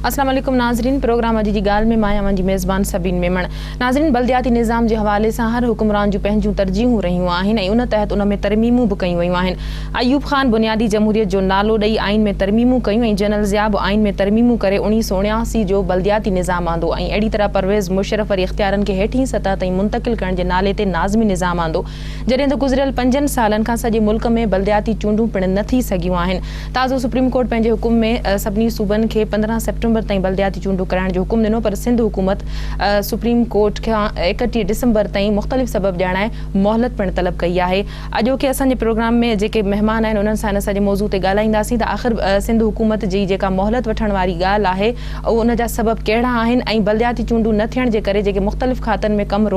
السلام عليڪم ناظرين پروگرام اڄ جي ڳالهه ۾ مان آهيان اوهان جي ميزبان سبين ميمڻ ناظرين بلدياتي نظام جي حوالي سان هر حڪمران جون پنهنجون ترجيحون رهيون آهن ۽ ان تحت ان ۾ ترميمون به ڪيون ويون آهن ايوب خان بنيادي جمهوريت جو نالو ڏئي آئين ۾ ترميمون ڪيون ۽ جنرل ضياء به آئين ۾ ترميمون ڪري 1979 جو بلدياتي نظام آندو ۽ اهڙي طرح پرويز مشرف وري اختيارن کي هيٺين سطح تائين منتقل ڪرڻ جي نالي تي ناظمي نظام آندو جڏهن ته گذريل پنجن سالن کان سڄي ملڪ ۾ بلدياتي چونڊون پڻ نه ٿي سگهيون آهن. تازو سپريم ڪورٽ پنهنجي حڪم ۾ سڀني صوبن کي 15 سيپٽمبر تائين بلدياتي چونڊون ڪرائڻ جو حڪم ڏنو پر سنڌ حڪومت سپريم ڪورٽ کان 31 ڊسمبر تائين مختلف سبب ڄاڻائي مهلت پڻ طلب ڪئي آهي. اڄوڪي اسان جي پروگرام ۾ جيڪي مهمان آهن انهن سان ان سڄي موضوع تي ڳالهائينداسين ته آخر سنڌ حڪومت جي جيڪا مهلت وٺڻ واري ڳالهه آهي ان جا سبب ڪهڙا آهن ۽ بلدياتي چونڊون نه ٿيڻ جي ڪري جيڪي مختلف کاتن ۾ ڪم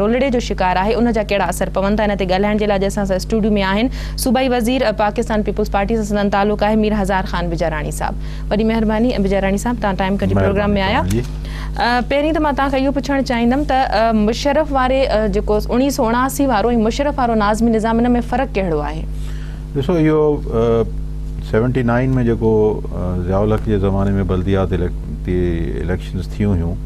رولڙي جو شڪار آهي ان جا ڪهڙا اثر پون ٿا ان تي ڳالهائڻ جي لاء اڄ اسان سان اسٽوڊيو ۾ آهن صوبائي وزير پاڪستان پيپلز پارٽي سان سندن تعلق آهي مير هزار خان بجاراڻي صاحب وڏي مهرباني بجاراڻي صاحب توهان ٽائيم ڪڍي پروگرام ۾ آيا پهرين ته مان توهان کان اهو پڇڻ چاهيندم ته مشرف واري جيڪو 1979 وارو ۽ مشرف وارو ناظمي نظام ان ۾ فرق ڪهڙو آهي؟ ڏسو اهو سيونٽي نائين ۾ جيڪو ضياء الحق جي زماني ۾ بلديات تي اليڪشنز ٿيون هيون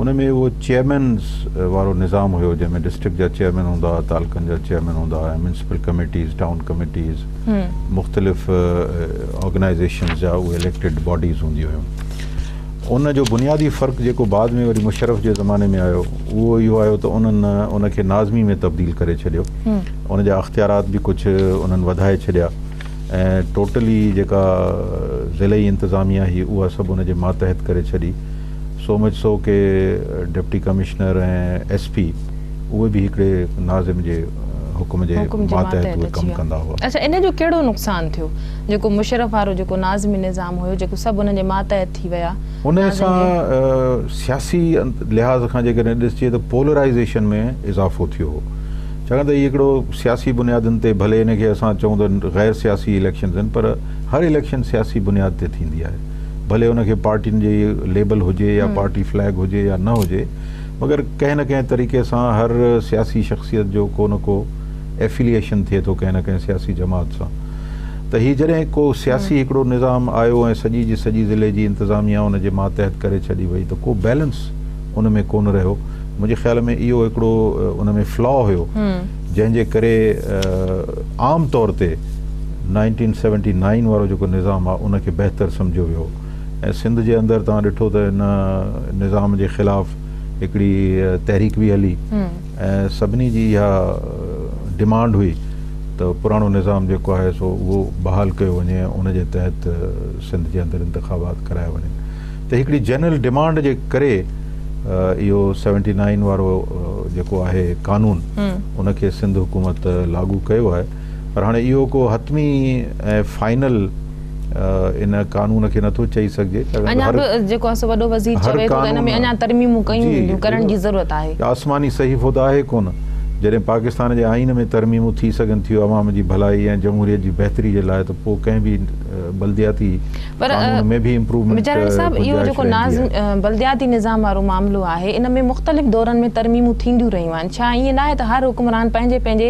ان ۾ اهو چيئرمينز وارو نظام هيو جنهن ۾ ڊسٽرڪٽ جا چيئرمين هوندا هئا تعلقن جا چيئرمين هوندا هئا ميونسپل ڪميٽيز ٽائون ڪميٽيز مختلف آرگنائزيشنز جا اهي اليڪٽيڊ باڊيز هونديون هيون ان جو بنيادي فرق جيڪو بعد ۾ وري مشرف جي زماني ۾ آيو اهو اهو آيو ته انهن ان کي ناظمي ۾ تبديل ڪري ڇڏيو ان جا اختيارات به ڪجهه انهن وڌائي ڇڏيا ۽ ٽوٽلي جيڪا ضلعي انتظاميا هئي اها سڀ ان جي ماتحت ڪري ڇڏي سو مچ سو ڪي ڊپٽي ڪمشنر ۽ ايس پي اهي به هڪڙي ناظم جي حڪم جي ماتحت اهي ڪم ڪندا هئا. اڇا ان جو ڪهڙو نقصان ٿيو جيڪو مشرف وارو جيڪو ناظمي نظام هيو جيڪو سڀ ان جي ماتحت ٿي ويا ان سان سياسي لحاظ کان جيڪڏهن ڏسجي ته پولرائيزيشن ۾ اضافو ٿيو هو ڇاڪاڻ ته هي هڪڙو سياسي بنيادن تي ڀلي ان کي اسان چئون ته غير سياسي اليڪشنز آهن پر هر اليڪشن سياسي بنياد تي ٿيندي آهي ڀلي ان کي پارٽين جي ليبل هجي يا پارٽي فليگ هجي يا نه هجي مگر ڪنهن نه ڪنهن طريقي سان هر سياسي شخصيت جو ڪو نه ڪو ايفيليئيشن ٿئي ٿو ڪنهن نه ڪنهن سياسي جماعت سان ته هي جڏهن ڪو سياسي هڪڙو نظام آيو ۽ سڄي جي سڄي ضلعي جي انتظاميا ان جي ماتحت ڪري ڇڏي وئي ته ڪو بيلنس ان ۾ ڪونه رهيو منهنجي خيال ۾ اهو هڪڙو ان ۾ فلاء هيو جنهن جي ڪري عام طور تي نائنٽين سيونٽي نائين وارو جيڪو نظام آهي ان کي بهتر سمجهيو ويو ۽ سنڌ جي اندر توهان ڏٺو ته ان نظام جي خلاف هڪڙي تحريڪ به هلي ۽ سڀني جي اها ڊمانڊ هئي ته پراڻو نظام جيڪو آهي سو اهو بحال ڪيو وڃي ۽ ان جي تحت سنڌ جي اندر انتخابات ڪرايا وڃن ته هڪڙي جنرل ڊمانڊ جي ڪري اهو سيونٽي نائين وارو جيڪو آهي قانون ان کي سنڌ حڪومت لاڳو ڪيو آهي پر هاڻي اهو ڪو حتمي ۽ فائنل ان قانون کي نٿو چئي سگهجي اڃا به جيڪو آهي سو وڏو وزير چوي ٿو ته ان ۾ اڃا ترميمون ڪيون وينديون ڪرڻ جي ضرورت آهي. آسماني صحيفو ته آهي ڪونه جڏهن پاڪستان جي آئين ۾ ترميمون ٿي سگهن ٿيون عوام جي ڀلائي ۽ جمهوريت جي بهتري جي لاء ته پوء ڪنهن به بلدياتي پر قانون ۾ به امپروومينٽ بجاراڻي صاحب اهو گنجائش جيڪو رهندي آهي. بلدياتي نظام وارو معاملو آهي ان ۾ مختلف دورن ۾ ترميمون ٿينديون رهيون آهن ڇا ائين ناهي ته هر حڪمران پنهنجي پنهنجي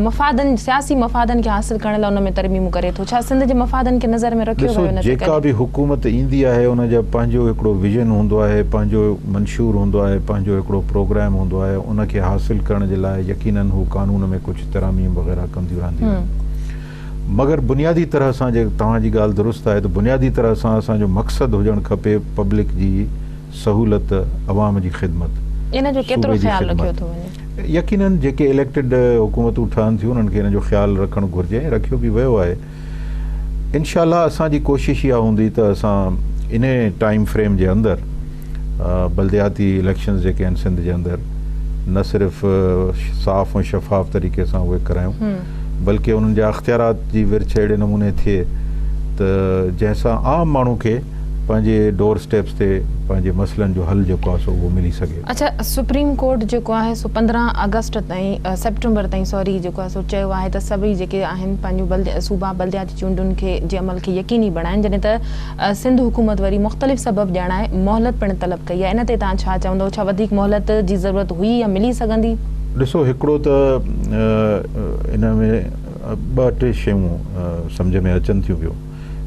مفادن سياسي مفادن کي حاصل ڪرڻ لاء ان ۾ ترميمون ڪري ٿو ڇا سنڌ جي مفادن کي نظر ۾ رکيو ڏسو ويو ان تي جيڪا ڪڏهن؟ به حڪومت ايندي آهي ان جا پنهنجو هڪڙو ويزن هوندو آهي پنهنجو منشور هوندو آهي پنهنجو هڪڙو پروگرام هوندو آهي ان کي حاصل ڪرڻ جي لاء يقينن هو قانون ۾ ڪجهه تراميم وغيره ڪنديون رهنديون آهن. مگر بنيادي طرح سان جي توهان جي ڳالهه درست آهي ته بنيادي طرح سان اسان جو مقصد هجڻ کپي پبلڪ جي سهولت عوام جي خدمت ان جو ڪيترو صوبي جي خيال رکيو خدمت ٿو وڃي؟ يقينن جيڪي اليڪٽيڊ حڪومتون ٺهن ٿيون انهن کي ان جو خيال رکڻ گهرجي ۽ رکيو به ويو آهي انشاء الله اسان جي ڪوشش اها هوندي ته اسان انهي ٽائيم فريم جي اندر بلدياتي اليڪشنز جيڪي آهن سنڌ جي اندر نه صرف صاف ۽ شفاف طريقي سان اهي ڪرايون بلڪه انهن جا اختيارات جي ورڇ اهڙي نموني ٿئي ته جنهن سان عام ماڻهو کي پنهنجي ڊور اسٽيپس تي پنهنجي مسئلن جو حل جيڪو آهي سو اهو ملي سگهي. اڇا سپريم ڪورٽ جيڪو آهي سو 15 آگسٽ تائين سيپٽمبر تائين سوري جيڪو آهي سو چيو آهي ته سڀئي جيڪي آهن پنهنجون بلد صوبا بلدياتي چونڊن کي جي عمل کي يقيني بڻائن جڏهن ته سنڌ حڪومت وري مختلف سبب ڄاڻائي مهلت پڻ طلب ڪئي آهي، ان تي توهان ڇا چوندؤ، ڇا وڌيڪ مهلت جي ضرورت هئي يا ملي سگهندي؟ ڏسو هڪڙو ته ان ۾ ٻه ٽي شيون سمجهه ۾ اچن ٿيون پيون،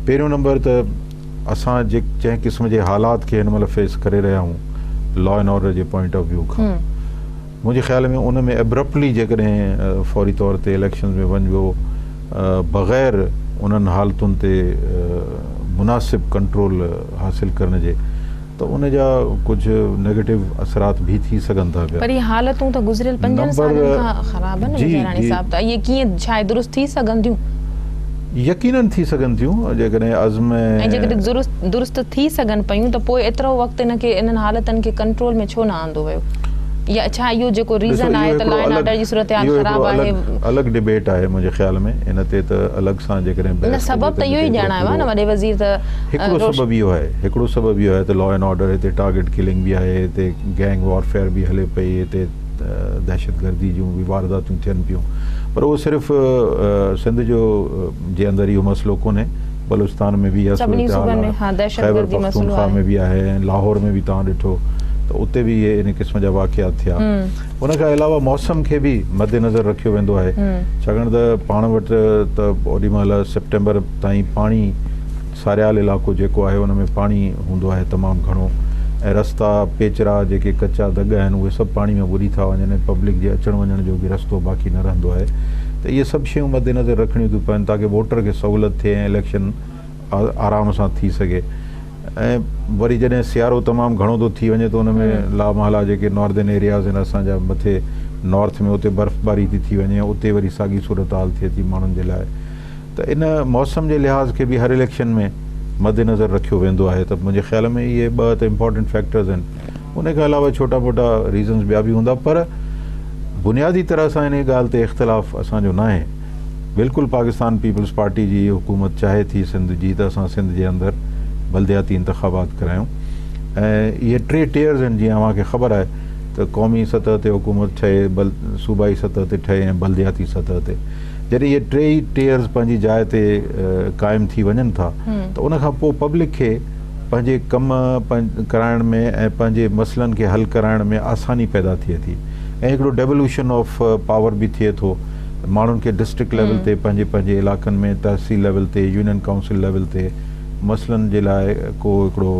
پهريون نمبر ته اسان جي جنهن قسم جي حالات کي هن مهل فيس ڪري رهيا آهيون لا اينڊ آرڊر جي پوائنٽ آف ويو کان منهنجي خيال ۾ ان ۾ ابرپٽلي جيڪڏهن فوري طور تي اليڪشنز ۾ وڃبو بغير انهن حالتن تي مناسب ڪنٽرول حاصل ڪرڻ جي ته ان جا ڪجهه نيگيٽو اثرات به ٿي سگهن ٿا پيا. پر اهي حالتون ته گذريل پنجن سالن کان خراب آهن نه مجيراڻي صاحب ته اهي ڪيئن ڇا درست ٿي سگهن ٿيون؟ يقينن ٿي سگهن ٿيون جيڪڏهن عزم ۽. ۽ جيڪڏهن درست ٿي سگهن پيون ته پوء ايترو وقت ان کي انهن حالتن کي ڪنٽرول ۾ ڇو نه آندو ويو يا ڇا اهو جيڪو ريزن آهي ته لا اينڊ آرڊر جي صورتحال خراب آهي. الڳ ڊبيٽ آهي منهنجي خيال ۾ ان تي ته الڳ سان جيڪڏهن بحث ڪجي ته سبب ته اهو ئي ڄاڻايو آهي نه وڏي وزير ته. هڪڙو سبب اهو آهي هڪڙو سبب اهو آهي ته لا اينڊ آرڊر هتي ٽارگيٽ ڪلنگ به آهي هتي گينگ وارفيئر به هلي پئي هتي دهشتگردي جون به وارداتيون ٿين پيون پر اهو صرف سنڌ جو جي اندر اهو مسئلو ڪونهي بلوچستان ۾ به اها صورتحال آهي خيبر پختونخوا ۾ به آهي ۽ لاهور ۾ به توهان ڏٺو ته اتي به اهي ان قسم جا واقعات ٿيا ان کان علاوه موسم کي به مد نظر رکيو ويندو آهي ڇاڪاڻ ته پاڻ وٽ ته اوڏي مهل سيپٽمبر تائين پاڻي ساريال علائقو جيڪو آهي ان ۾ پاڻي هوندو آهي تمام گهڻو ۽ رستا پيچرا جيڪي ڪچا دڳ آهن اهي سڀ پاڻي ۾ ٻڏي ٿا وڃن ۽ پبلڪ جي اچڻ وڃڻ جو به رستو باقي نه رهندو آهي ته اهي سڀ شيون مد نظر رکڻيون ٿيون پون تاڪه ووٽر کي سهولت ٿئي ۽ اليڪشن آرام سان ٿي سگهي ۽ وري جڏهن سيارو تمام گهڻو ٿو ٿي وڃي ته ان ۾ لا محالا جيڪي ناردرن ايرياز آهن اسان جا مٿي نارٿ ۾ اتي برفباري ٿي ٿي وڃي اتي وري ساڳي صورتحال ٿئي ٿي ماڻهن جي لاء ته ان موسم جي لحاظ کي به هر اليڪشن ۾ مد نظر رکيو ويندو آهي ته منهنجي خيال ۾ اهي ٻه ته امپارٽنٽ فيڪٽرز آهن ان کان علاوه ڇوٽا موٽا ريزنز ٻيا به هوندا پر بنيادي طرح سان ان ڳالهه تي اختلاف اسان جو ناهي بلڪل پاڪستان پيپلز پارٽي جي حڪومت چاهي ٿي سنڌ جي ته اسان سنڌ جي اندر بلدياتي انتخابات ڪرايون ۽ اهي ٽي ٽيئرز آهن جيئن اوهان کي خبر آهي ته قومي سطح تي حڪومت ٺهي صوبائي سطح تي ٺهي ۽ بلدياتي سطح تي جڏهن اهي ٽيئي ٽيئرز پنهنجي جاء تي قائم ٿي وڃن ٿا ته ان کان پوء پبلڪ کي پنهنجي ڪم ڪرائڻ ۾ ۽ پنهنجي مسئلن کي حل ڪرائڻ ۾ آساني پيدا ٿئي ٿي ۽ هڪڙو ڊيولوشن آف پاور به ٿئي ٿو ماڻهن کي ڊسٽرڪٽ ليول تي پنهنجي پنهنجي علائقن ۾ تحصيل ليول تي يونين ڪائونسل ليول تي مسئلن جي لاء ڪو هڪڙو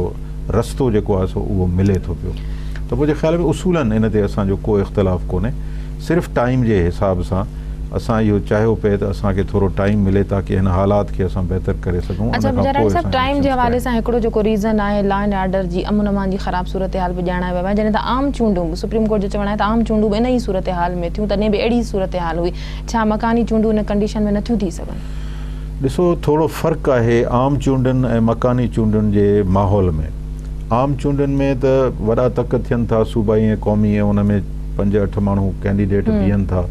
رستو جيڪو آهي سو اهو ملي ٿو پيو ته منهنجي خيال ۾ اصولن ان تي اسان جو ڪو اختلاف ڪونهي صرف ٽائيم جي حساب سان اسان اهو چاهيو پئي ته اسان کي ٿورو ٽائيم ملي تاڪه هن حالات کي اسان بهتر ڪري سگهون ان اڇا کان پوء بجاراڻي صاحب اسان ٽائيم جي اليڪشنز حوالي ڪرايون. سان هڪڙو جيڪو ريزن آهي لا اينڊ آرڊر جي امن امان جي خراب صورتحال به ڄاڻايو ويو آهي جڏهن ته عام چونڊون به سپريم ڪورٽ جو چوڻ آهي ته عام چونڊون به ان ئي صورتحال ۾ ٿيون تڏهن به اهڙي ئي صورتحال هئي ڇا مڪاني چونڊون ان ڪنڊيشن ۾ نٿيون ٿي سگهن؟ ڏسو ٿورو فرق آهي عام چونڊن ۽ مڪاني چونڊن جي ماحول ۾ عام چونڊن ۾ ته وڏا تڪ ٿين ٿا صوبائي ۽ قومي ۽ ان ۾ پنج اٺ ماڻهو ڪينڊيڊيٽ بيهن ٿا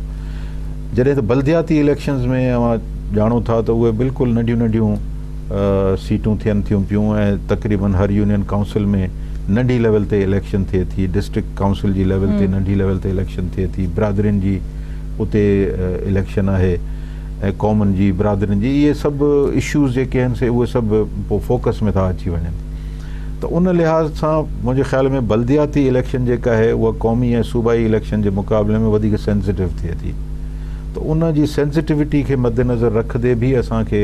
جڏهن ته بلدياتي اليڪشنز ۾ اوهان ڄاڻو ٿا ته اهي بلڪل ننڍيون ننڍيون سيٽون ٿين ٿيون پيون ۽ تقريبن هر يونين ڪائونسل ۾ ننڍي ليول تي اليڪشن ٿئي ٿي ڊسٽرڪٽ ڪائونسل جي ليول تي ننڍي ليول تي اليڪشن ٿئي ٿي برادرين جي اتي اليڪشن آهي ۽ قومن جي برادرين جي اهي سڀ اشوز جيڪي آهن سي اهي سڀ پوء فوڪس ۾ ٿا اچي وڃن ته ان لحاظ سان منهنجي خيال ۾ بلدياتي اليڪشن جيڪا آهي اها قومي ۽ صوبائي اليڪشن جي مقابلي ۾ وڌيڪ سينسيٽو ٿئي ٿي ته ان جي سينسيٽوٽي کي مدنظر رکندي به اسان کي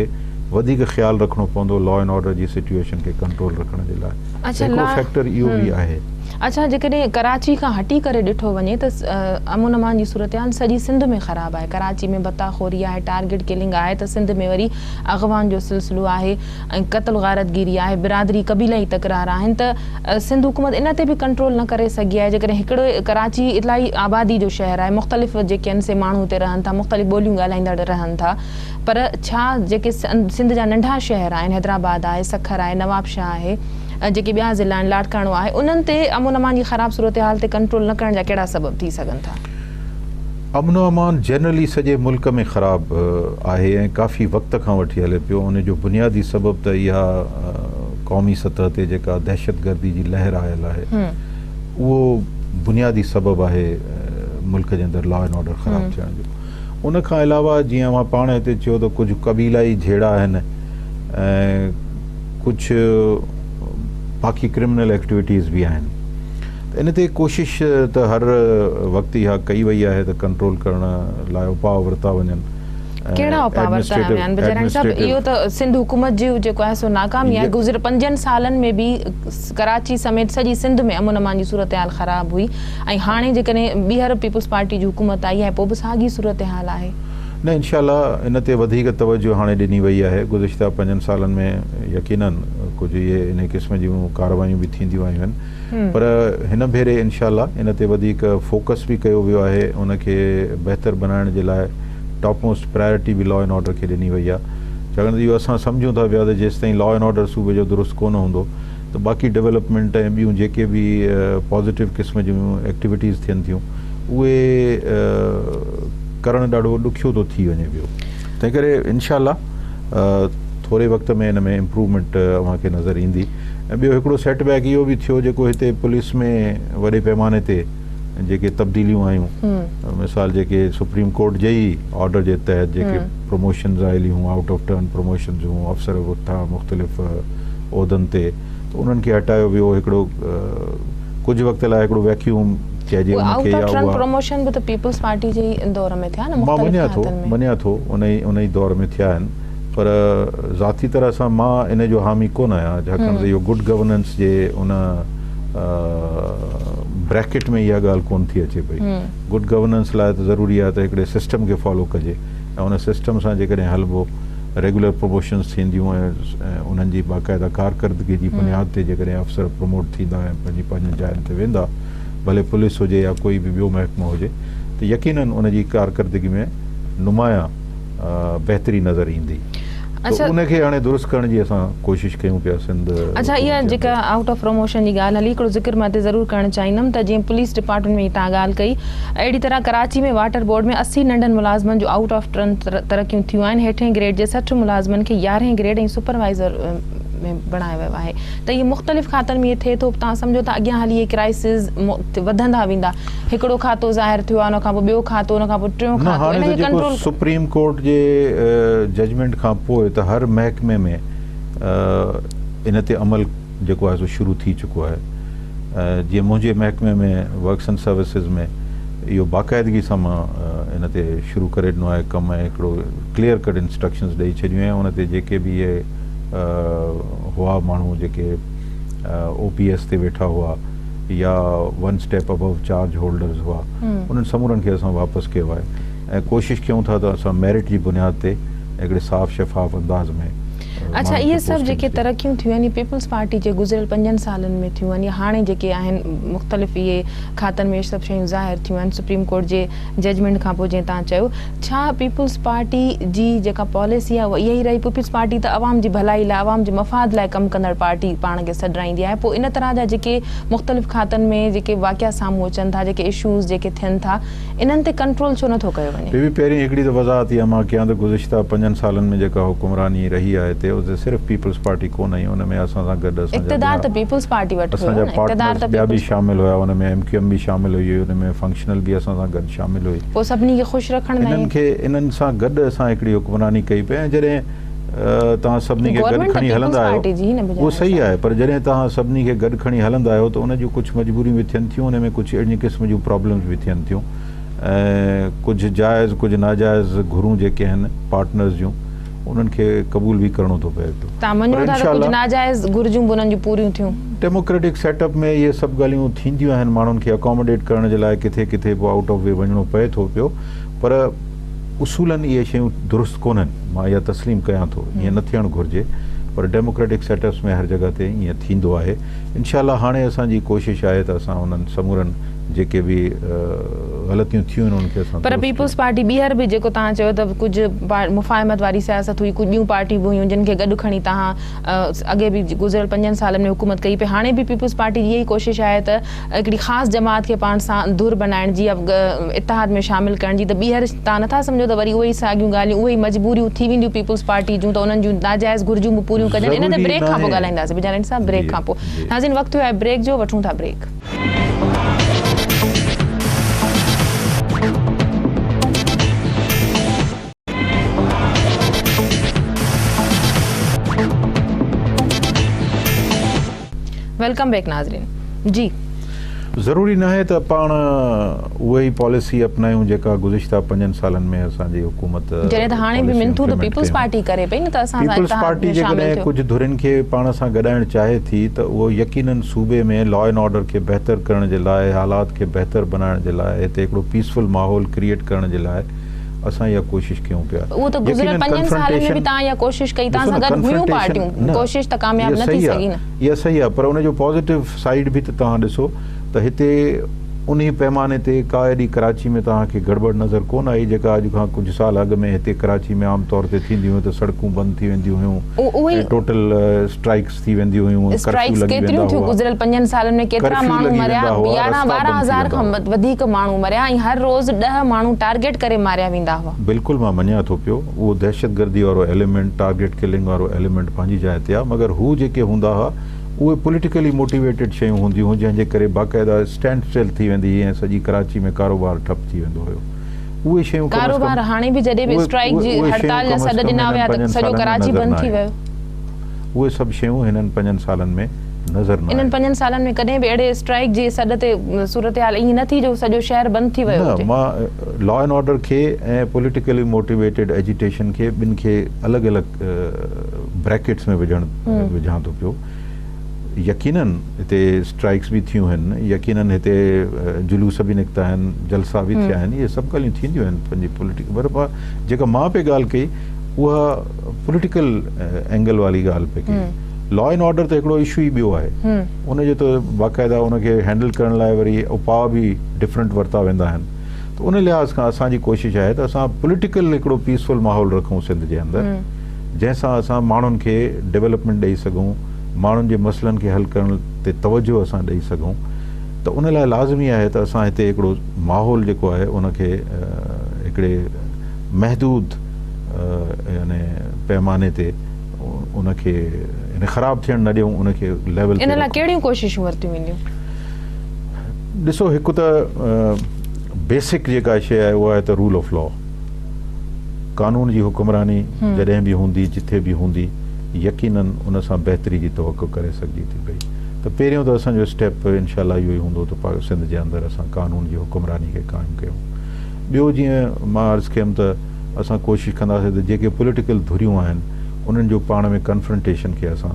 وڌيڪ خيال رکڻو پوندو لا اينڊ آرڊر جي سچوئيشن کي ڪنٽرول رکڻ جي لاء ته هڪڙو فيڪٽر اهو به آهي. اڇا جيڪڏهن ڪراچي کان هٽي ڪري ڏٺو وڃي ته امن امان جي صورتحال سڄي سنڌ ۾ خراب آهي ڪراچي ۾ ڀتا خوري آهي ٽارگيٽ ڪلنگ آهي ته سنڌ ۾ وري اغوائن جو سلسلو آهي ۽ قتل غارتگيري آهي، برادري قبيلائي تڪرار آهن ته سنڌ حڪومت ان تي به ڪنٽرول نه ڪري سگهي آهي، جيڪڏهن هڪڙو ڪراچي الاهي آبادي جو شهر آهي، مختلف جيڪي آهن سي ماڻهو اتي رهن ٿا، مختلف ٻوليون ڳالهائيندڙ رهن ٿا پر ڇا جيڪي سنڌ جا ننڍا شهر آهن حيدرآباد آهي، سکر آهي، نوابشاهه آهي، جيڪي ٻيا ضلعا آهن لاڙڪاڻو آهي انهن تي امن امان جي خراب صورتحال تي ڪنٽرول نه ڪرڻ جا ڪهڙا سبب ٿي سگهن ٿا؟ امن و امان جنرلي سڄي ملڪ ۾ خراب آهي ۽ ڪافي وقت کان وٺي هلي پيو ان جو بنيادي سبب ته اها قومي سطح تي جيڪا دهشتگردي جي لهر آيل آهي اهو بنيادي سبب آهي ملڪ جي اندر لا اينڊ آرڊر خراب ٿيڻ جو ان کان علاوه جيئن اوهان پاڻ هتي چيو ته ڪجهه قبيلائي جهيڙا آهن ۽ ڪجهه باقي ڪرمنل ايڪٽيوٽيز به آهن ته ان تي ڪوشش ته هر وقت اها ڪئي وئي آهي ته ڪنٽرول ڪرڻ لاء اپاء ورتا وڃن. ڪهڙا اپاء ورتا ويا آهن بجاراڻي صاحب اهو ته سنڌ حڪومت جي جيڪو آهي سو ناڪامي آهي گذريل پنجن سالن ۾ به ڪراچي سميت سڄي سنڌ ۾ امن امان جي صورتحال خراب هئي ۽ هاڻي جيڪڏهن ٻيهر پيپلز پارٽي جي حڪومت آئي آهي پوء به ساڳي صورتحال آهي. نه انشاء الله ان تي وڌيڪ توجه هاڻي ڏني وئي آهي گذشته پنجن سالن ۾ يقينن ڪجهه اهي انهي قسم جون ڪارروايون به ٿينديون آيون آهن پر هن ڀيري انشاء الله ان تي وڌيڪ فوڪس به ڪيو ويو آهي ان کي بهتر بنائڻ جي لاء ٽاپ موسٽ پرائرٽي به لا اينڊ آرڊر کي ڏني وئي آهي ڇاڪاڻ ته اهو اسان سمجهون ٿا پيا ته جيستائين لا اينڊ آرڊر صوبي جو درست ڪونه هوندو ته باقي ڊولپمينٽ ۽ ٻيون جيڪي به پازيٽو قسم جون ايڪٽيوٽيز ٿين ٿيون اهي ڪرڻ ڏاڍو ڏکيو ٿو ٿي وڃي پيو تنهن ڪري انشاء الله ٿوري وقت ۾ ان ۾ امپروومينٽ اوهان کي نظر ايندي ۽ ٻيو هڪڙو سيٽ بيڪ اهو به ٿيو جيڪو هتي پوليس ۾ وڏي پيماني تي جيڪي تبديليون آيون مثال جيڪي سپريم ڪورٽ جي ئي آرڊر جي تحت جيڪي پروموشنز آيل هيون آئوٽ آف ٽرن پروموشنز هيون افسر اٿا مختلف عهدن تي ته انهن کي هٽايو ويو هڪڙو ڪجهه وقت لاء هڪڙو ويڪيوم چئجي ان کي يا اها پروموشن به ته پيپلز پارٽي جي ئي دور ۾ ٿيا نه مختلف مان مڃان ٿو مڃان ٿو ان ئي ان ئي دور ۾ ٿيا آهن پر ذاتي طرح سان مان ان جو حامي ڪونه آهيان ڇاڪاڻ ته اهو گڊ گورننس جي ان بريڪيٽ ۾ اها ڳالهه ڪونه ٿي اچي پئي گڊ گورننس لاء ته ضروري آهي ته هڪڙي سسٽم کي فالو ڪجي ۽ ان سسٽم سان جيڪڏهن هلبو ريگيولر پروموشنز ٿينديون ۽ انهن جي باقاعده ڪارڪردگي جي بنياد تي جيڪڏهن افسر پروموٽ ٿيندا ۽ پنهنجي پنهنجن جاين تي ويندا ڀلي پوليس هجي يا ڪوئي به ٻيو محڪمو هجي ته يقينن ان جي ڪارڪردگي ۾ نمايان بهتري نظر ايندي ته ان کي هاڻي درست ڪرڻ جي اسان ڪوشش ڪيون پيا سنڌ اڇا اها جيڪا آئوٽ آف پروموشن جي ڳالهه هلي هڪڙو ذڪر مان هتي ضرور ڪرڻ چاهيندم ته جيئن پوليس ڊپارٽمينٽ ۾ توهان ڳالهه ڪئي اهڙي طرح ڪراچي ۾ واٽر بورڊ ۾ 80 ننڍن ملازمن جو آئوٽ آف ٽرن ترقيون ٿيون آهن هيٺين گريڊ جي 60 ملازمن کي يارهين گريڊ ۽ سپروائيزر ۾ بڻايو ويو آهي ته اهي مختلف کاتن ۾ ٿئي ٿو توهان سمجهو ٿا اڳيان هلي اهي ڪرائسز وڌندا ويندا هڪڙو کاتو ظاهر ٿيو آهي ان کان پوء ٻيو کاتو ان کان پوء ٽيون کاتو ان کي ڪنٽرول سپريم ڪورٽ جي ججمينٽ کان پوء ته هر محڪمي ۾ ان تي عمل جيڪو آهي سو شروع ٿي چڪو آهي جيئن منهنجي محڪمي ۾ ورڪس اينڊ سروسز ۾ اهو باقاعدگي سان مان ان تي شروع ڪري ڏنو آهي ڪم ۽ هڪڙو ڪليئر ڪٽ انسٽرڪشنز ڏئي ڇڏيون آهن ان تي جيڪي به اهي هئا ماڻهو جيڪي او پي ايس تي ويٺا هئا يا one step above charge holders هئا انهن سمورن کي اسان واپس ڪيو آهي ۽ ڪوشش ڪيون ٿا ته اسان ميرٽ جي بنياد تي هڪڙي صاف شفاف انداز ۾ اڇا اهي سڀ جيڪي ترقيون ٿيون آهن اهي پيپلز پارٽي جي گذريل پنجن سالن ۾ ٿيون آهن يا هاڻي جيڪي آهن مختلف اهي کاتن ۾ اهي سڀ شيون ظاهر ٿيون آهن سپريم ڪورٽ جي ججمينٽ کان پوء جيئن توهان چيو ڇا پيپلز پارٽي جي جيڪا پاليسي آهي اها اها ئي رهي پيپلز پارٽي ته عوام جي ڀلائي لاء عوام جي مفاد لاء ڪم ڪندڙ پارٽي پاڻ کي سڏرائيندي آهي پوء ان طرح جا جيڪي مختلف کاتن ۾ جيڪي واقعا سامهون اچن ٿا جيڪي اشوز جيڪي ٿين ٿا انهن تي ڪنٽرول ڇو نٿو ڪيو وڃي؟ بي بي پهرين هڪڙي ته وضاحت اها مان ڪيان ته گذشته پنجن سالن ۾ جيڪا حڪمراني رهي آهي هتي اتي صرف پيپلز پارٽي ڪونه هئي ان ۾ اسان سان گڏ اسان جا اقتدار ته پيپلز پارٽي وٽ اسان هيو جا نه اقتدار پارٽنرز ته ٻيا به پيپلز شامل هيا ان ۾ ايم ڪيو ايم به شامل هئي ان ۾ فنڪشنل به اسان سان گڏ شامل هئي. پوء سڀني کي خوش رکڻ انهن لاء کي انهن سان گڏ اسان هڪڙي حڪمراني ڪئي پئي ۽ جڏهن توهان سڀني کي گڏ گورنمينٽ ته کڻي پيپلز هلندا آهيو پارٽي جي هئي نه اهو بجاڻي صحيح صاحب. آهي پر جڏهن توهان سڀني کي گڏ کڻي هلندا آهيو ته ان جون ڪجهه مجبوريون به ٿين ٿيون ان ۾ ڪجهه اهڙين قسم جون پرابلمز به ٿين ٿيون ۽ ڪجهه جائز ڪجهه ناجائز گهرون جيڪي آهن پارٽنرز جون انهن کي قبول به ڪرڻو ٿو پئي پيو توهان پر مڃو ٿا ته انشاء ڪجهه الله ناجائز گهرجون به انهن جون پوريون ٿيون. ڊيموڪريٽڪ سيٽ اپ ۾ اهي سڀ ڳالهيون ٿينديون آهن ماڻهن کي اڪاموڊيٽ ڪرڻ جي لاء ڪٿي ڪٿي پوء آئوٽ آف وي وڃڻو پئي ٿو پيو پر اصولن اهي شيون درست ڪونهن، مان اها تسليم ڪيان ٿو، ائين نه ٿيڻ گهرجي، پر ڊيموڪريٽڪ سيٽ اپس ۾ هر جڳهه تي ائين ٿيندو آهي. انشاء الله هاڻي اسان جي ڪوشش آهي ته اسان انهن سمورن جيڪي به غلطيون ٿيون آهن انهن کي اسان پر درست پيپلز ڪيون. پارٽي ٻيهر به جيڪو توهان چيو ته ڪجهه مفاهمت واري سياست هئي، ڪجهه ٻيون پارٽيون به هيون جن کي گڏ کڻي توهان اڳي به گذريل پنجن سالن ۾ حڪومت ڪئي پئي، هاڻي به پيپلز پارٽي جي اها ئي ڪوشش آهي ته هڪڙي خاص جماعت کي پاڻ سان ڌر بنائڻ جي يا اتحاد ۾ شامل ڪرڻ جي ته ٻيهر توهان نٿا سمجهو ته وري اهي ئي ساڳيون ڳالهيون اهي ئي مجبوريون ٿي وينديون پيپلز پارٽي جون ته انهن جون ناجائز گهرجون به پوريون ڪجن ان تي ضروري بريڪ کان پوء ناهي. ڳالهائينداسين بجاراڻي صاحب بريڪ جي کان پوء جي. ناظرين وقت ٿيو آهي بريڪ جو وٺون ٿا بريڪ. Welcome back ناظرين جي. ضروري ناهي ته پاڻ اها ئي پاليسي اپنايون جيڪا گذشته پنجن سالن ۾ اسان جي حڪومت جڏهن ته هاڻي به منٿون ته پيپلز پارٽي ڪري پئي نه ته اسان سان پيپلز پارٽي جيڪڏهن ڪجهه ڌرين کي پاڻ سان گڏائڻ چاهي ٿي ته اهو يقينن صوبي ۾ لا اينڊ آرڊر کي بهتر ڪرڻ جي لاء حالات کي بهتر بنائڻ جي لاء هتي هڪڙو پيسفل ماحول ڪريئيٽ ڪرڻ جي لاء اسان اها ڪوشش ڪيون پيا اهو ته گذريل پنجن سالن ۾ به توهان اها ڪوشش ڪئي توهان سان گڏ هيون پارٽيون ڪوشش ته ڪامياب نه ٿي سگهي نه. اها صحيح آهي پر ان جو پازيٽو سائيڊ به ته توهان ڏسو ته هتي انهي پيماني تي ڪا ايڏي ڪراچي ۾ توهان کي گڙٻڙ نظر ڪونه آئي جيڪا اڄ کان ڪجهه سال اڳ ۾ هتي ڪراچي ۾ عام طور تي ٿينديون هيون ته سڙڪون بند ٿي وينديون هيون ۽ ٽوٽل اسٽرائيڪس ٿي وينديون هيون ڪرفيو اسٽرائيڪس لڳي ڪيتريون ويندا ٿيون هئا گذريل پنجن سالن ۾ ڪيترا ڪرفيو ماڻهو لڳي مريا ويندا هئا يارهن رستا ٻارهن بند ٿي هزار ويندا کان هئا. وڌيڪ ماڻهو مريا ۽ هر روز ڏهه ماڻهو ٽارگيٽ ڪري ماريا ويندا هئا. بلڪل مان مڃان ٿو پيو اهو دهشتگردي وارو ايليمينٽ ٽارگيٽ ڪلنگ وارو ايليمينٽ پنهنجي جاء تي آهي مگر هو جيڪي هوندا هئا اهي پوليٽيڪلي موٽيويٽيڊ شيون هونديون هيون جنهن جي ڪري باقاعده اسٽينڊ اسٽل ٿي ويندي هئي ۽ سڄي ڪراچي ۾ ڪاروبار ٺپ ٿي ويندو هيو اهي شيون ڪم از ڪم ڪاروبار هاڻي به جڏهن به اهي اسٽرائيڪ جي اهي شيون هڙتال جا ڪم از سڏ ڪم ڏنا هنن ويا ته پنجن سڄو سالن ۾ ڪراچي نظر بند نه ٿي آيون ويو. اهي سڀ شيون هنن پنجن سالن ۾ نظر نه انهن آيون. پنجن سالن ۾ ڪڏهن به اهڙي اسٽرائيڪ جي سڏ تي صورتحال ائين نه ٿي جو سڄو شهر بند ٿي ويو نه هجي. مان لا اينڊ آرڊر کي ۽ پوليٽيڪلي موٽيويٽيڊ ايجيٽيشن کي ٻن کي الڳ الڳ بريڪيٽس ۾ وجهڻ وجهان ٿو پيو. يقينن هتي اسٽرائيڪس به ٿيون آهن، يقينن هتي جلوس به نڪتا آهن، جلسا به ٿيا آهن، اهي سڀ ڳالهيون ٿينديون آهن پنهنجي پوليٽيڪل پر جيڪا مان پئي ڳالهه ڪئي اها پوليٽيڪل اينگل واري ڳالهه پئي ڪئي. لا اينڊ آرڊر ته هڪڙو اشو ئي ٻيو آهي ان جو ته باقاعده ان کي هينڊل ڪرڻ لاء وري اپاء به ڊفرنٽ ورتا ويندا آهن ته ان لحاظ کان اسان جي ڪوشش آهي ته اسان پوليٽيڪل هڪڙو پيسفل ماحول رکون سنڌ جي اندر جنهن سان اسان ماڻهن کي ڊولپمينٽ ڏئي سگهون ماڻهن جي مسئلن کي حل ڪرڻ تي توجهه اسان ڏئي سگهون ته ان لاء لازمي آهي ته اسان هتي هڪڙو ماحول جيڪو آهي ان کي هڪڙي محدود يعني پيماني تي ان کي يعني خراب ٿيڻ نه ڏيون ان کي ليول ان لاء ڪهڙيون ڪوششون ورتيون وينديون؟ ڏسو هڪ ته بيسڪ جيڪا شيء آهي اها آهي ته رول آف لا قانون جي حڪمراني جڏهن به هوندي جٿي به هوندي يقينن ان سان بهتري جي توقع ڪري سگهجي ٿي پئي ته پهريون ته اسان جو اسٽيپ انشاء الله اهو ئي هوندو ته سنڌ جي اندر اسان قانون جي حڪمراني کي قائم ڪيون ٻيو جيئن مان عرض ڪيم ته اسان ڪوشش ڪنداسين ته جيڪي پوليٽيڪل ڌريون آهن انهن جو پاڻ ۾ ڪنفرنٽيشن کي اسان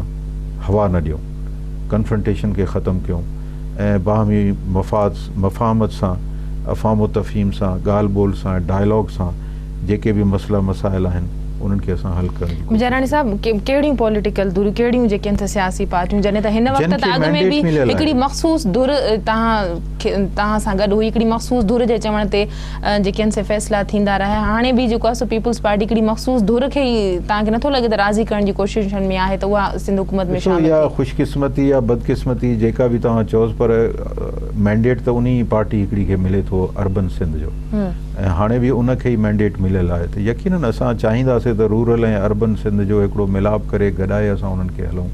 هوا نه ڏيون، ڪنفرنٽيشن کي ختم ڪيون ۽ باهمي مفاد مفاهمت سان افهام و تفهيم سان ڳالهه ٻولهه سان ڊائلاگ سان جيڪي به مسئلا مسائل آهن انهن کي اسان حل ڪرڻ جي ڪوشش جهراڻي ڪيون. صاحب ڪهڙيون پوليٽيڪل ڌريون ڪهڙيون جيڪي آهن سي سياسي پارٽيون جڏهن ته هن وقت جن ته کي اڳ ۾ مينڊيٽ به مليل هڪڙي آهي. مخصوص ڌر توهان کي توهان سان گڏ هئي هڪڙي مخصوص ڌر جي چوڻ تي جيڪي آهن سي فيصلا ٿيندا رهيا هاڻي به جيڪو آهي سو پيپلز پارٽي هڪڙي مخصوص ڌر کي ئي توهان کي نٿو لڳي ته راضي ڪرڻ جي ڪوششن ۾ آهي ته اها سنڌ حڪومت ۾ ڏسو شامل اها ٿئي. خوش قسمتي يا بدقسمتي جيڪا به توهان چئوس پر مينڊيٽ ته انهي ئي پارٽي هڪڙي کي ملي ٿو اربن سنڌ جو ۽ هاڻي به ان کي ئي مينڊيٽ مليل آهي ته يقينن اسان چاهينداسين ته رورل ۽ اربن سنڌ جو هڪڙو ميلاپ ڪري گڏائي اسان انهن کي هلون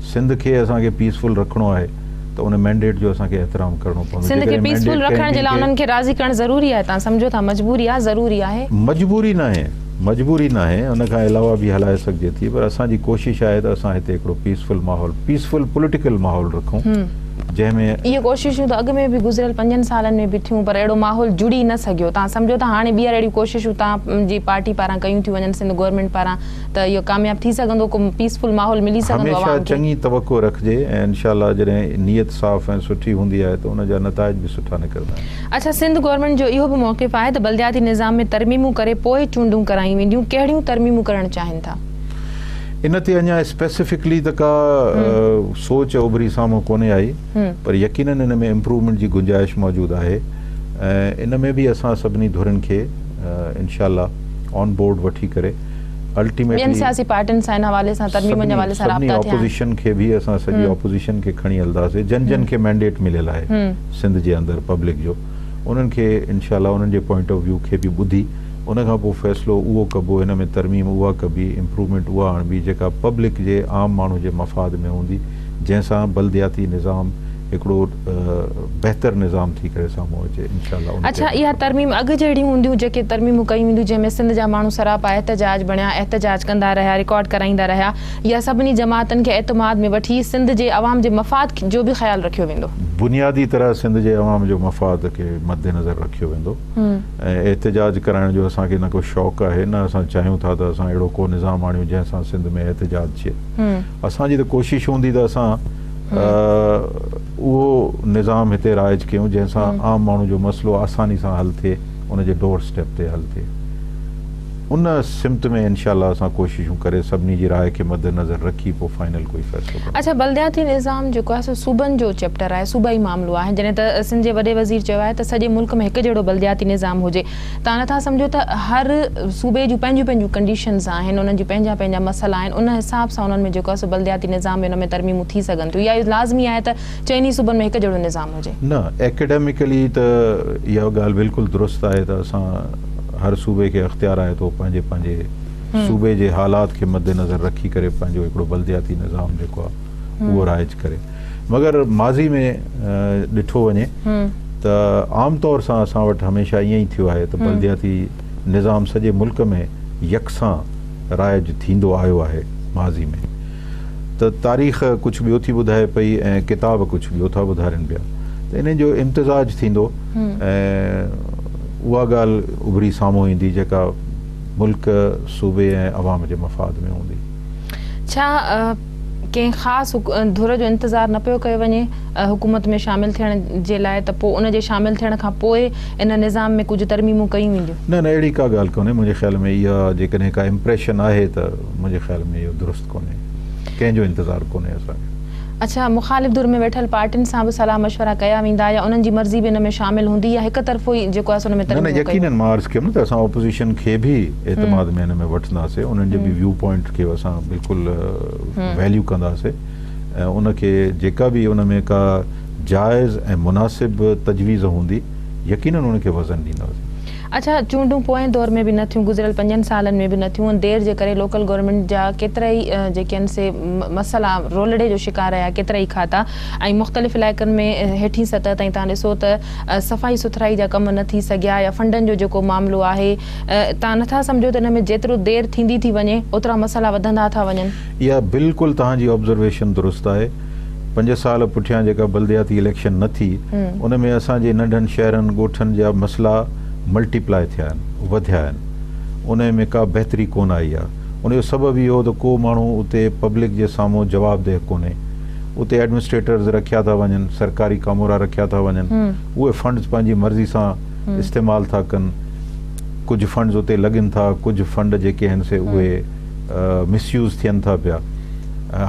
سنڌ کي اسان کي پيسفل رکڻو آهي ته ان مينڊيٽ جو اسان کي احترام ڪرڻو پوندو سنڌ کي جيڪڏهن پيسفل مينڊيٽ ڪنهن رکڻ جي ٻئي لاء کي انهن کي راضي ڪرڻ ضروري آهي توهان سمجهو ٿا مجبوري آهي ضروري آهي. مجبوري ناهي مجبوري ناهي ان کان علاوه به هلائي سگهجي ٿي پر اسان جي ڪوشش آهي ته اسان هتي هڪڙو پيسفل ماحول پيسفل پوليٽيڪل ماحول رکون جنهن ۾. اهي ڪوششون ته اڳ ۾ به گذريل پنجن سالن ۾ به ٿيون پر اهڙو ماحول جڙي نه سگهيو توهان سمجهو ٿا هاڻي ٻيهر اهڙيون ڪوششون توهان جي پارٽي پاران ڪيون ٿيون وڃن سنڌ گورنمينٽ پاران ته اهو ڪامياب ٿي سگهندو ڪو پيسفل ماحول ملي سگهندو هميشه عوام کي. چڱي توقع رکجي ۽ انشاء الله جڏهن نيت صاف ۽ سٺي هوندي آهي ته ان جا نتائج به سٺا نڪرندا آهن. اڇا سنڌ گورنمينٽ جو اهو به موقف آهي ته بلدياتي نظام ۾ ترميمون ڪري پوء چونڊون ڪرايون وينديون ڪهڙيون ترميمون ڪرڻ چاهين ٿا؟ ان تي اڃا اسپيسفڪلي ته ڪا سوچ اڀري سامهون ڪونهي آئي پر يقينن ان ۾ امپروومينٽ جي گنجائش موجود آهي ۽ ان ۾ به اسان سڀني ڌرين کي انشاء الله آن بورڊ وٺي ڪري الٽيميٽلي ٻين سياسي پارٽين سان ان حوالي سان ترميمن جي حوالي سان سڀني رابطا ٿيا آهن. اپوزيشن کي به اسان سڄي اپوزيشن کي کڻي هلنداسين جن جن کي مينڊيٽ مليل آهي سنڌ جي اندر پبلڪ جو انهن کي انشاء الله انهن جي پوائنٽ آف ويو کي به ٻڌي ان کان پوء فيصلو اهو ڪبو ان ۾ ترميم اها ڪبي امپروومينٽ اها آڻبي جيڪا پبلڪ جي عام ماڻهو جي مفاد ۾ هوندي جنهن سان بلدياتي نظام هڪڙو بهتر نظام ٿي ڪري سامهون اچي انشاء الله ان تي اڇا اها ترميم اڳ جهڙيون هونديون جيڪي ترميمون ڪيون وينديون جنهن ۾ سنڌ جا ماڻهو سراپا احتجاج بڻيا احتجاج ڪندا رهيا رڪارڊ ڪرائيندا رهيا يا سڀني جماعتن کي اعتماد ۾ وٺي سنڌ جي عوام جي مفاد جو به خيال رکيو ويندو؟ بنيادي طرح سنڌ جي عوام جو مفاد کي مدنظر رکيو ويندو ۽ احتجاج ڪرائڻ جو اسان کي نه ڪو شوق آهي نه اسان چاهيون ٿا ته اسان اهڙو ڪو نظام آڻيون جنهن سان سنڌ ۾ احتجاج ٿئي اسان جي ته ڪوشش هوندي ته اسان اهو نظام هتي رائج ڪيون جنهن سان عام ماڻهو جو مسئلو آساني سان حل ٿئي ان جي ڊور اسٽيپ تي حل ٿئي ان سمت ۾ انشاء الله اسان ڪوششون ڪري سڀني جي راء کي مد نظر رکي پوء فائنل ڪوئي فيصلو ڪنداسين. اڇا بلدياتي نظام جيڪو آهي سو صوبن جو چيپٽر آهي صوبائي معاملو آهي جڏهن ته سنڌ جي وڏي وزير چيو آهي ته سڄي ملڪ ۾ هڪ جهڙو بلدياتي نظام هجي توهان نٿا سمجهو ته هر صوبي جون پنهنجون پنهنجون ڪنڊيشنز آهن انهن جون پنهنجا پنهنجا مسئلا آهن ان حساب سان انهن ۾ جيڪو آهي سو بلدياتي نظام ۾ ان ۾ ترميمون ٿي سگهن ٿيون يا اهو لازمي آهي ته چئني صوبن ۾ هڪ جهڙو نظام هجي؟ نه ايڪيڊميڪلي ته اها ڳالهه بلڪل درست آهي ته اسان هر صوبي کي اختيار آهي ته هو پنهنجي پنهنجي صوبي جي حالات کي مد نظر رکي ڪري پنهنجو هڪڙو بلدياتي نظام جيڪو آهي اهو رائج ڪري مگر ماضي ۾ ڏٺو وڃي ته عام طور سان اسان وٽ هميشه ائين ئي ٿيو آهي ته بلدياتي نظام سڄي ملڪ ۾ يڪسان رائج ٿيندو آيو آهي ماضي ۾ ته تاريخ ڪجهه ٻيو ٿي ٻڌائي پئي ۽ ڪتاب ڪجهه ٻيو ٿا ٻڌارين پيا ته انهن جو امتزاج ٿيندو ۽ اها ڳالهه اڀري سامهون ايندي جيڪا ملڪ، صوبي ۽ عوام جي مفاد ۾ هوندي. ڇا ڪنهن خاص ڌر جو انتظار نه پيو ڪيو وڃي حڪومت ۾ شامل ٿيڻ جي لاء ته پوء ان جي شامل ٿيڻ کان پوء ان نظام ۾ ڪجهه ترميمون ڪيون وينديون؟ نه نه اهڙي ڪا ڳالهه ڪونهي منهنجي خيال ۾ اها جيڪڏهن ڪا امپريشن آهي ته منهنجي خيال ۾ اهو درست ڪونهي ڪنهن جو انتظار ڪونهي اسان کي. اڇا مخالف ڌر ۾ ويٺل پارٽين سان به صلاح مشورا ڪيا ويندا يا انهن جي مرضي به ان ۾ شامل هوندي يا هڪ طرفو ئي جيڪو آهي سو ان ۾ نه نه ترميمون ڪيون يقينن مان عرض ڪيم نه ته اسان اپوزيشن کي به اعتماد ۾ ان ۾ وٺنداسي انهن جي به ويو پوائنٽ کي اسان بلڪل ويليو ڪنداسي ۽ ان کي جيڪا به ان ۾ ڪا جائز ۽ مناسب تجويز هوندي يقينن ان کي وزن ڏينداسين. اڇا چونڊون پوئين دور ۾ به نه ٿيون گذريل پنجن سالن ۾ به نه ٿيون ان دير جي ڪري لوڪل گورنمينٽ جا ڪيترائي جيڪي آهن سي مسئلا رولڙي جو شڪار رهيا ڪيترائي کاتا ۽ مختلف علائقن ۾ هيٺين سطح تائين تان ڏسو ته صفائي سٿرائي جا ڪم نه ٿي سگهيا يا فنڊن جو جيڪو معاملو آهي تان نٿا سمجهو ته ان ۾ جيترو دير ٿيندي ٿي وڃي اوترا مسئلا وڌندا ٿا وڃن. اها بلڪل توهان جي آبزرويشن درست آهي. پنج سال پٺيان جيڪا بلدياتي اليڪشن نه ٿي ان ۾ اسان جي ننڍن شهرن ڳوٺن جا مسئلا ملٽي پلائي ٿيا آهن وڌيا آهن انهي ۾ ڪا بهتري ڪونه آئي آهي ان جو سبب اهو ته ڪو ماڻهو اتي پبلڪ جي سامهون جوابده ڪونهي اتي ايڊمنسٽريٽرز رکيا ٿا وڃن سرڪاري ڪامورا رکيا ٿا وڃن اهي فنڊز پنهنجي مرضي سان استعمال ٿا ڪن ڪجهه فنڊز اتي لڳن ٿا ڪجهه فنڊ جيڪي آهن سي اهي مس يوز ٿين ٿا پيا.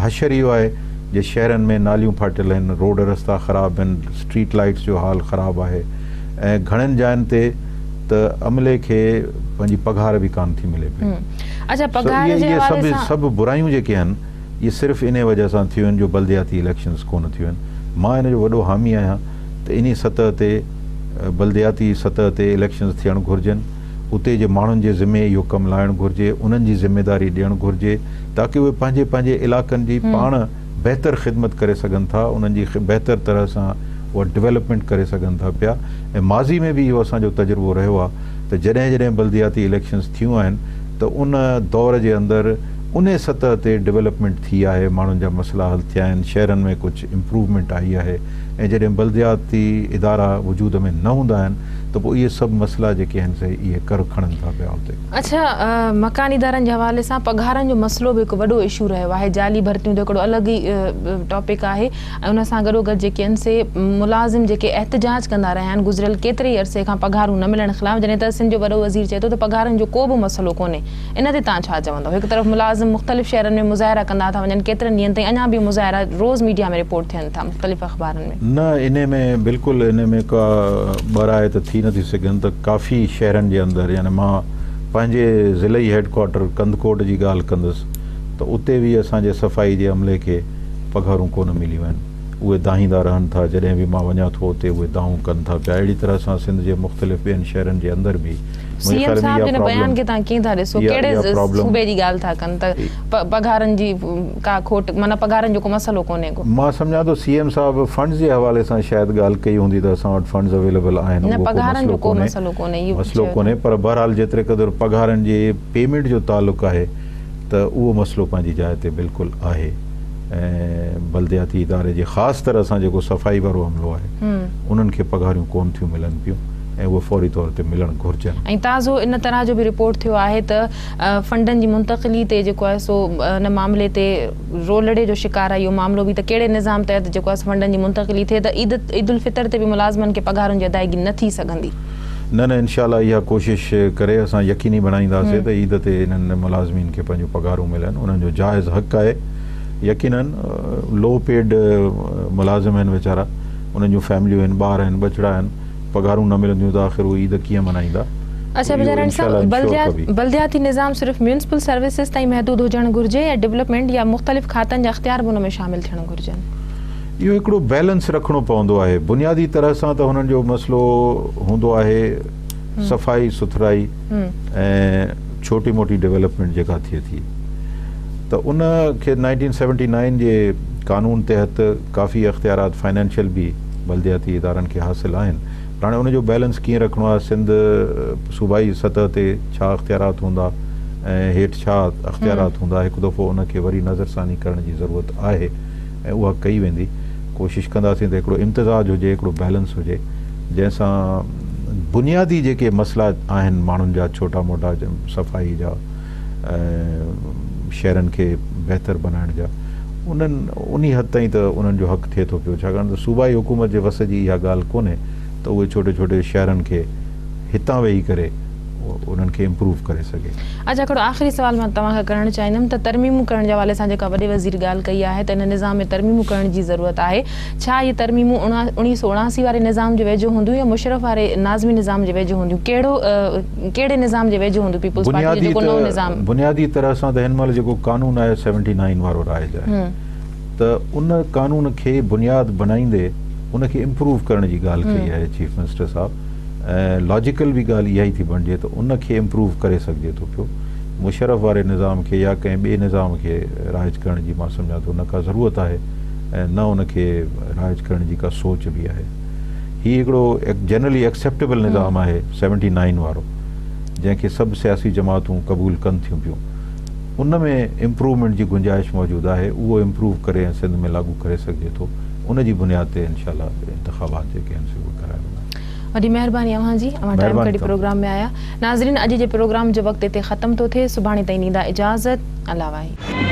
حشر اهو آهي جي شهرن ۾ ناليون ڦاٽل آهن، روڊ رستا خراب آهن، اسٽريٽ لائيٽس جو حال خراب آهي ۽ گهڻين جاين تي ته عملي کي پنهنجي پگهار به ڪانه ٿي ملي پئي. اڇا سو پگهار اهي جي اهي حوالي سڀ سان. سڀ برايون جيڪي آهن اهي صرف انهي وجه سان ٿيون آهن جو بلدياتي اليڪشنز ڪونه ٿيون آهن. مان ان جو وڏو حامي آهيان ته انهي سطح تي بلدياتي سطح تي اليڪشنز ٿيڻ گهرجن. اتي جي ماڻهن جي ذمي اهو ڪم لائڻ گهرجي، انهن جي ذميداري ڏيڻ گهرجي تاڪه اهي پنهنجي پنهنجي علائقن جي پاڻ بهتر خدمت ڪري سگهن ٿا، انهن جي بهتر طرح سان اها ڊولپمينٽ ڪري سگهن ٿا پيا ۽ ماضي ۾ به اهو اسان جو تجربو رهيو آهي ته جڏهن جڏهن بلدياتي اليڪشنز ٿيون آهن ته ان دور جي اندر انهي سطح تي ڊولپمينٽ ٿي آهي، ماڻهن جا مسئلا حل ٿيا آهن، شهرن ۾ ڪجهه امپروومينٽ آئي آهي ۽ جڏهن بلدياتي ادارا وجود ۾ نه هوندا آهن ته پوء اهي سڀ مسئلا جيڪي آهن سي اهي ڪر کڻن ٿا پيا اتي. اڇا مڪاني ادارن جي حوالي سان پگهارن جو مسئلو به هڪ وڏو اشو رهيو آهي جعلي ڀرتيون ته هڪڙو الڳ ئي ٽاپڪ آهي ۽ ان سان گڏوگڏ جيڪي آهن سي ملازم جيڪي احتجاج ڪندا رهيا آهن گذريل ڪيتري ئي عرصي کان پگهارون نه ملڻ خلاف جڏهن ته سنڌ جو وڏو وزير چئي ٿو ته پگهارن جو ڪو به مسئلو ڪونهي ان تي توهان ڇا چوندؤ؟ هڪ طرف ملازم مختلف شهرن ۾ مظاهرا ڪندا ٿا وڃن، ڪيترن ڏينهن تائين اڃا به مظاهرا روز ميڊيا ۾ رپورٽ ٿين ٿا مختلف اخبارن ۾. نه انهي ۾ بلڪل انهي ۾ ڪا ٻه راء ته ٿي نٿي سگهن ته ڪافي شهرن جي اندر يعني مان پنهنجي ضلعي هيڊ ڪوارٽر ڪنڌڪوٽ جي ڳالهه ڪندس ته اتي به اسان جي صفائي جي عملي کي پگهارون ڪونه مليون آهن اهي دانهيندا رهن ٿا جڏهن به مان وڃان ٿو اتي اهي دانهون ڪن ٿا پيا اهڙي طرح سان سنڌ جي مختلف ٻين شهرن جي اندر به. سي ايم صاحب جي ان بيان کي توهان ڪيئن ٿا ڏسو ڪهڙي صوبي جي ڳالهه ٿا ڪن ته پگهارن جي ڪا کوٽ معنيٰ پگهارن جو ڪو مسئلو ڪونهي ڪو. مان سمجهان ٿو سي ايم صاحب فنڊز جي حوالي سان شايد ڳالهه ڪئي هوندي ته اسان وٽ فنڊز اويليبل آهن اهو ڪو مسئلو ڪونهي مسئلو ڪونهي پر بهرحال جيتري قدر پگهارن جي پيمينٽ جو تعلق آهي ته اهو مسئلو پنهنجي جاء تي بلڪل آهي ۽ بلدياتي اداري جي خاص طرح سان جيڪو صفائي وارو عملو آهي انهن کي پگهاريون ڪون ٿيون ملن پيون ۽ اهي فوري طور تي ملڻ گهرجن. ۽ تازو ان طرح جو به رپورٽ ٿيو آهي ته فنڊن جي منتقلي تي جيڪو آهي سو ان معاملي تي رولڙي جو شڪار آهي اهو معاملو به ته ڪهڙي نظام تحت جيڪو آهي سو فنڊن جي منتقلي ٿئي ته عيد عيدالفطر تي به ملازمن کي پگهارن جي ادائيگي نه ٿي سگهندي. نه نه انشاء الله اها ڪوشش ڪري اسان يقيني بڻائينداسين ته عيد تي انهن ملازمين کي پنهنجون پگهارون ملن انهن جو جائز حق آهي يقينن لو پيڊ ملازم آهن ويچارا انهن جون فيمليون آهن ٻار آهن ٻچڙا آهن پگهارون نه ملنديون ته آخر هو عيد ڪيئن ملهائيندا. اڇا بجاراڻي صاحب بلدياتي نظام صرف ميونسپل سروسز تائين محدود هجڻ گهرجي يا ڊولپمينٽ يا مختلف کاتن جا اختيار به ان ۾ شامل ٿيڻ گهرجن؟ اهو هڪڙو بيلنس رکڻو پوندو آهي. بنيادي طرح سان ته هنن جو مسئلو هوندو آهي صفائي سٿرائي ۽ ڇوٽي موٽي ڊولپمينٽ جيڪا ٿئي ٿي ته ان کي نائنٽين سيونٽي نائن جي قانون تحت ڪافي اختيارات فائنانشل به بلدياتي ادارن کي حاصل آهن پر هاڻي ان جو بيلنس ڪيئن رکڻو آهي سنڌ صوبائي سطح تي ڇا اختيارات هوندا ۽ هيٺ ڇا اختيارات هوندا هڪ دفعو ان کي وري نظرثاني ڪرڻ جي ضرورت آهي. ۽ اها ڪئي ويندي. ڪوشش ڪنداسين ته هڪڙو امتزاج هجي، هڪڙو بيلنس هجي، جنهن سان بنيادي جيڪي مسئلا آهن ماڻهن جا ڇوٽا موٽا صفائي جا ۽ شهرن کي بهتر بنائڻ جا انهن انهي حد تائين ته انهن جو حق ٿئي ٿو پيو ڇاڪاڻ ته صوبائي حڪومت جي وس جي اها ڳالهه ڪونهي ته اهي ڇوٽي ڇوٽي شهرن کي هتان ويهي ڪري انهن کي امپروو ڪري سگهي. اڇا هڪڙو آخري سوال مان توهان کان ڪرڻ چاهيندم ته ترميمون ڪرڻ جي حوالي سان جيڪا وڏي وزير ڳالهه ڪئي آهي ته ان نظام ۾ ترميمون ڪرڻ جي ضرورت آهي ڇا اهي ترميمون 1979 واري نظام جي ويجهو هونديون يا مشرف واري ناظمي نظام جي ويجهو هونديون ڪهڙو ڪهڙي نظام جي ويجهو هونديون پيپلز پارٽي جو جيڪو نئون نظام بنيادي طرح سان ته هن مهل جيڪو قانون آهي سيونٽي نائين وارو رائج آهي ته ان قانون کي بنياد بنائيندي ان کي امپروو ڪرڻ جي ڳالهه ڪئي آهي چيف منسٽر صاحب ۽ لاجيڪل به ڳالهه اها ئي ٿي بڻجي ته ان کي امپروو ڪري سگهجي ٿو پيو. مشرف واري نظام کي يا ڪنهن ٻئي نظام کي رائج ڪرڻ جي مان سمجهان ٿو نه ڪا ضرورت آهي ۽ نه ان کي رائج ڪرڻ جي ڪا سوچ به آهي. هي هڪڙو جنرلي ايڪسيپٽيبل نظام آهي سيونٽي نائين وارو جنهن کي سڀ سياسي جماعتون قبول ڪن ٿيون پيون. ان ۾ امپروومينٽ جي گنجائش موجود آهي اهو امپروو ڪري ۽ سنڌ ۾ لاڳو ڪري سگهجي ٿو ان جي بنياد تي انشاء الله انتخابات جيڪي آهن سي اهي ڪرايا ويندا. وڏي مهرباني اوهان جي اوهان ٽائيم ڪڍي پروگرام ۾ آيا. ناظرين اڄ جي پروگرام جو وقت اتي ختم ٿو ٿئي سڀاڻي تائين ڏيندا اجازت الله واهي.